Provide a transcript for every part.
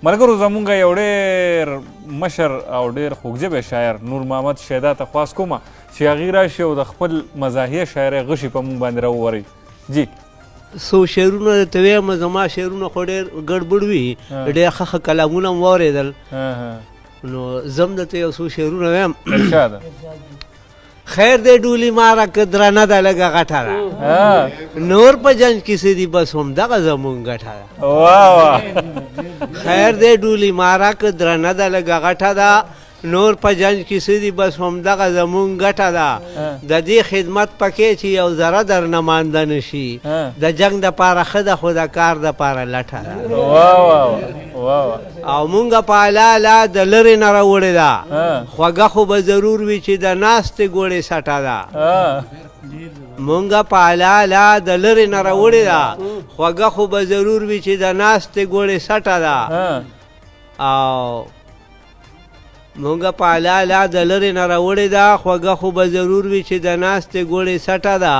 ملګرو زمونږ یو ډېر مشر او ډېر خوږژبی شاعر نور محمد شیدا ته خواست کوم چې هغوی راشي او د خپل مزاحیه شاعرۍ غشي په مونږ باندې راووري. جی. څو شعرونه درته وایم، زما شعرونه خو ډېر ګړبړ وي، ډېر ښه ښه کلامونه مې واورېدل، نو زه هم درته یو څو شعرونه وایم. ارشاد. خیر دی ډولي ماره که درنه ده لږه غټه ده، نور په جنګ کې څه دي بس همدغه زمونږ ګټه ده. خیر دی ډولي ماره که درنه ده لږه غټه ده، نور په جنګ کې څه دي بس همدغه زمونږ ګټه ده. د دې خدمت پکې چې یو ذره درنه مانده نه شي، د جنګ دپاره ښه ده خو د کار دپاره لټه ده. او مونږ په الا لا د لرې نه راوړې ده، خوږه خو به ضرور وي چې د ناستې ګوړې سټه ده. مونږ په الا لا د لرې نه راوړې ده، خوږه خو به ضرور وي چې د ناستې ګوړې سټه ده. او مونږ په الا لا د لرې نه راوړې ده، خوږه خو به ضرور وي چې د ناستې ګوړې سټه ده.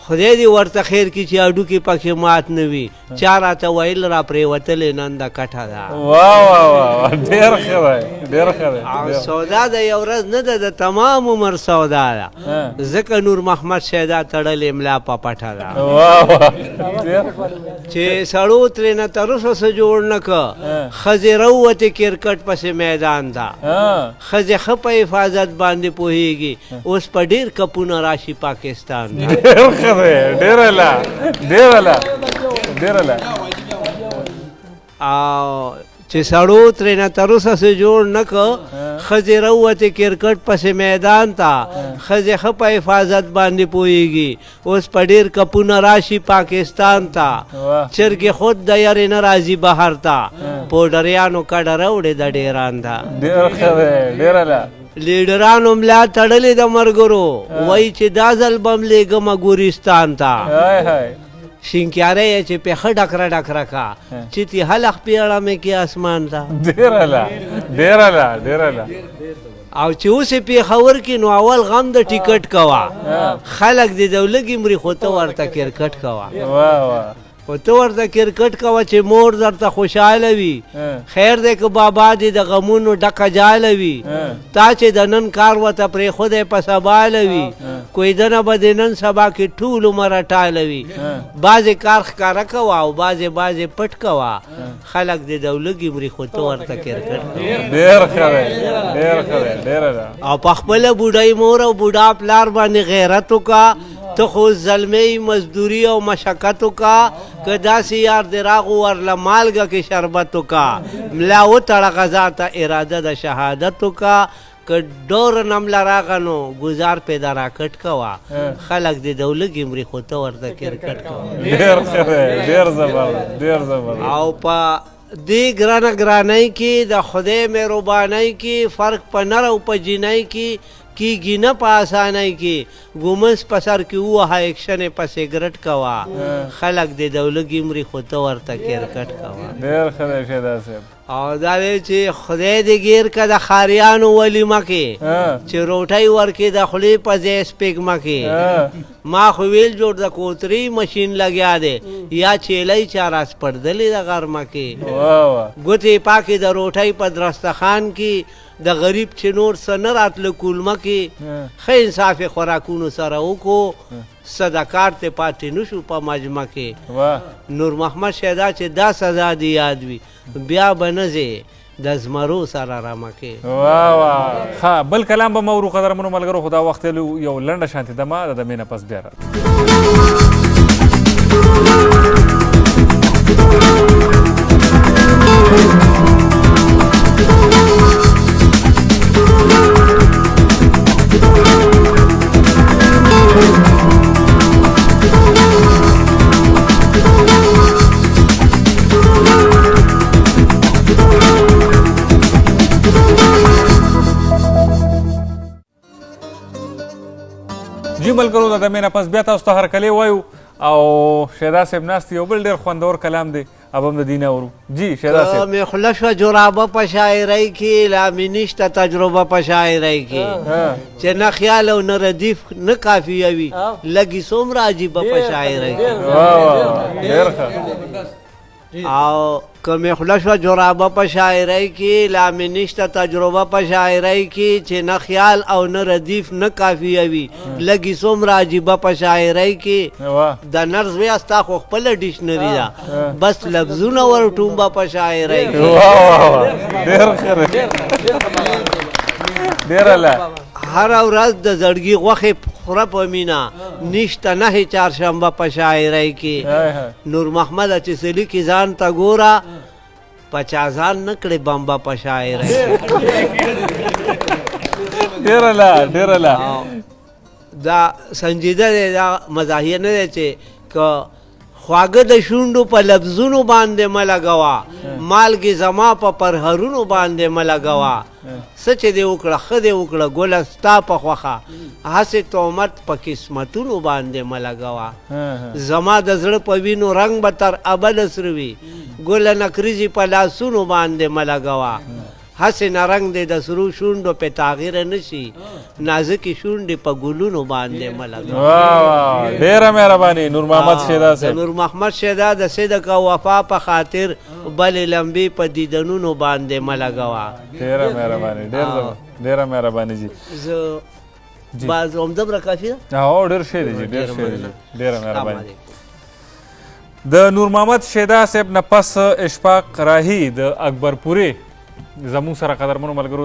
خدای دې ورته خیر کړي چې هډوکي پکې مات نه وي، چا راته ویل را پرېوتلې نن د کټه ده. واه واه واه، ډېر ښه دی، ډېر ښه دی. او سودا د یو ورځ نه ده، د تمام عمر سودا ده، ځکه نور محمد شیدا تړلې ملا په پټه ده. واه واه، ډېر ښه. چې سړو ترېنه تر اوسه څه جوړ نه کړ، ښځې راووتې کرکټ پسې میدان ته، ښځې ښه په حفاظت باندې پوهېږي، اوس په ډېر کپونه راشي پاکستان ته. ډېر ښه دی، ډېر اعلی، ډېر اعلی، ډېر اعلی. او چې سړو ترېنه تر اوسه څه جوړ نه کړ، ښځې راووتې کرکټ پسې میدان ته، ښځې ښه په حفاظت باندې پوهېږي، اوس په ډېر کپونه راشي پاکستان ته، چرګې خود د یرې نه راځي بهر ته، پوډریانو کډه راوړې د ډېران ته. ډېر ښه دی، ډېر اعلی. لیډرانو ملا تړلې د ملګرو، وایي چې دا ځل به هم لېږمه ګورستان ته. شینکیاره یې چې پې ښه ډکره ډکره کا، چې تی هلخ پیړه مې کې اسمان ته. ډېر اعلی، ډېر اعلی، ډېر اعلی. او چې اوس یې پېښور کې نو اول غم د ټیکټ کوه، خلک دې د لږې مري خو ته ورته کرکټ کوه. خو ته ورته کرکټ کوه چې مور درته خوشحاله وي، خیر دی که بابا دې د غمونو ډکه جاله وي، تا چې د نن کار ورته پرېښودی په سباله وي، کویدنه به دې نن سبا کې ټول عمر اټاله وي. بعضې کار ښکاره کوه او بعضې بعضې پټ کوه، خلک دې د لږې مري خو ته ورته کرکټ کوه. ډېر ښه دی، ډېر ښه دی، ډېر ښه. او په خپله بوډۍ مور او بوډا پلار باندې غیرت وکړه، ته خو زلمی مزدوري او مشقت وکړه، که داسې یار دې راغو ورله مالګه کې شربت وکړه، ملا وتړه غذا ته اراده د شهادت وکړه، که ډور نمله راغه نو ګزار پې د راکټ کوه، خلک دې د لږې مري خو ته ورته کرکټ کوه. ډېر ښه دی، ډېر زبردست، ډېر زبردست. او په دې ګرانه ګرانۍ کې د خدای مهربانۍ کې فرق په نر او په جینۍ کې کیږي نه په اسانۍ کې، ګومنز په سر کې ووهه اکشن یې په سګرټ کوه، خلک دې د لږې مري خو ته ورته کرکټ کوه. ډېر ښه دی شیدا صاحب. او دا دی چې خدای دې ګیر که د ښاریانو ولیمه کې، چې روټۍ ورکې د خولې په ځای سپېږمه کې، ما خو ویل جوړ د کوترې مشین لګیا دی، یا چیلۍ چا راسپړدلې د غرمه کې، ګوتې پاکې د روټۍ په درستخان کې، د غریب چې نور څه نه راتله کولمه کې، ښه انصاف یې خوراکونو سره وکړو، څه د کار ته پاتې نه شو په مجمع کې. نور محمد شیدا چې دا سزا دې یاد وي، بیا به نه ځې د زمرو سره رمه کې. واه واه. ښه، بل کلام به مو ورو قدرمنو ملګرو، خو دا وخت یو لنډه شانتې دمه د دمې نه پس بیا راځو. جی ملګرو، د دمې نه پس بیا تاسو ته هرکلی وایو. او شیدا صاحب ناست یو بل ډېر خوندور کلام دی، اب هم د دې نه اورو. جی شیدا صاحب. مې خوله شوه جرابه په شاعرۍ کې، لا مې نشته تجربه په شاعرۍ کې، چې نه خیال او نه ردیف نه قافیه وي، لګي څومره عجیبه په شاعرۍ کې. واه واه، ډېر ښه. او که مې خوله شوه جرابه په شاعرۍ کې، لا مې نشته تجربه په شاعرۍ کې، چې نه خیال او نه ردیف نه کافیه وي، لګي څومره عجیبه په شاعرۍ کې. د نر زویه ستا خو خپله ډکشنري ده، بس لفظونه ورټومبه په شاعرۍ کې. ډېر ښه، ډېر اعلی. هره ورځ د زړګي غوښې خوره په مینه، نشته نهې چهارشنبه په شاعرۍ کې. نور محمد چې څه لیکي ځان ته ګوره، په چا ځان نه کړې بمبه په شاعرۍ. ډېر اعلی، ډېر اعلی. دا سنجیده دی، دا مزاحیه نه دی چې که خواږه د شونډو په لفظونو باندې مه لګوه، مالګې زما په پرهرونو باندې مه لګوه، څه چې دې وکړه ښه دې وکړه ګله ستا په خوښه، هسې تهمت په قسمتونو باندې مه لګوه، زما د زړه په وینو رنګ به تر ابده سره وي، ګله نکریزې په لاسونو باندې مه لګوه، هسې نه رنګ دې د سرو شونډو په تغیر نه شي، نازکې شونډې په ګلونو باندې مه لګوه. واه واه، ډېره مهرباني نور محمد شیدا صاحب. نور محمد شیدا د صدق او وفا په خاطر بلې لمبې په دیدنونو باندې مه لګوه. ډېره مهرباني، ډېره مهرباني جی. زه باز همدومره کافي ده؟ هو، ډېر ښه دی جی، ډېر ښه دی جی، ډېره مهرباني. د نور محمد شیدا صاحب نه پس اشفاق راهي د اکبرپورې زموږ سره قدرمنو ملګرو.